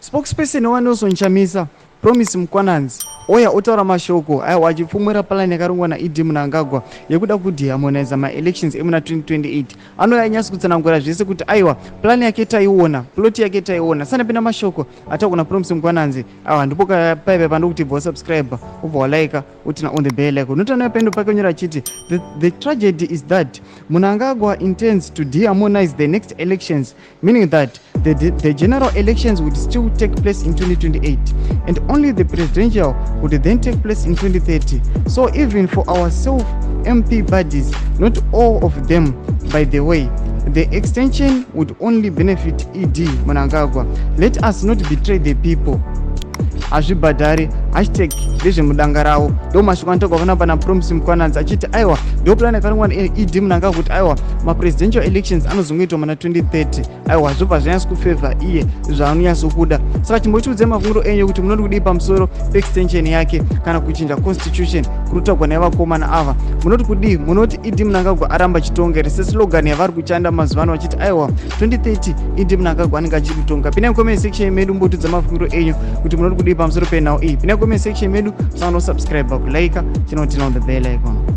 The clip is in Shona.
Spokesperson waNelson Chamisa, Promise Mkwananzi, oya otaura mashoko aiwa achipfumura plan yakarongwa naED Mnangagwa yekuda kudeharmoniza maelections emuna 2028. Anouya anyatso kutsanangura zvese kuti aiwa, plan yake taiona, plot yake taiona. Sanapinda mashoko ataugona Promise Mkwananzi, aiwa, ndipo paipa pandokuti bva wasubscribe, ubva walike, uturn on the bell icon. Unotoona pendo pake unyora achiti, The tragedy is that Mnangagwa intends to deharmonize the next elections, meaning that the general elections would still take place in 2028 and only the presidential would then take place in 2030. So even for our self MP buddies, not all of them by the way, the extension would only benefit ED Mnangagwa. Let us not betray the people. Hazvibhadhari, #ndezvemudanga ravo. Ndo mashoko anotaurwa panapa naPromise Mkwananzi achiti aiwa, ndo plan yakarongwa naED Mnangagwa kuti aiwa, mapresidential elections anozongoitwa muna 2030. Aiwa, zvobva zvanyatso kufavor iye zvaanonyatsokuda. Saka chimbotiudzai mafungiro enyu kuti munoti kudii pamusoro peextension yake kana kuchinja constitution kuri kutaurwa nevakomana ava. Munoti kudii? Munoti ED Mnangagwa aramba achitonga here, seslogan yavari kuchanda mazuva ano vachiti aiwa, 2030 ED Mnangagwa anenge achiri kutonga? Pinai comment section medu, mbotiudza mafungiro enyu kuti munoti kudii pamusoro penhau iyi. Pinai comment section medu, sanosubscribe, kulike, chinoturn on the bell icon.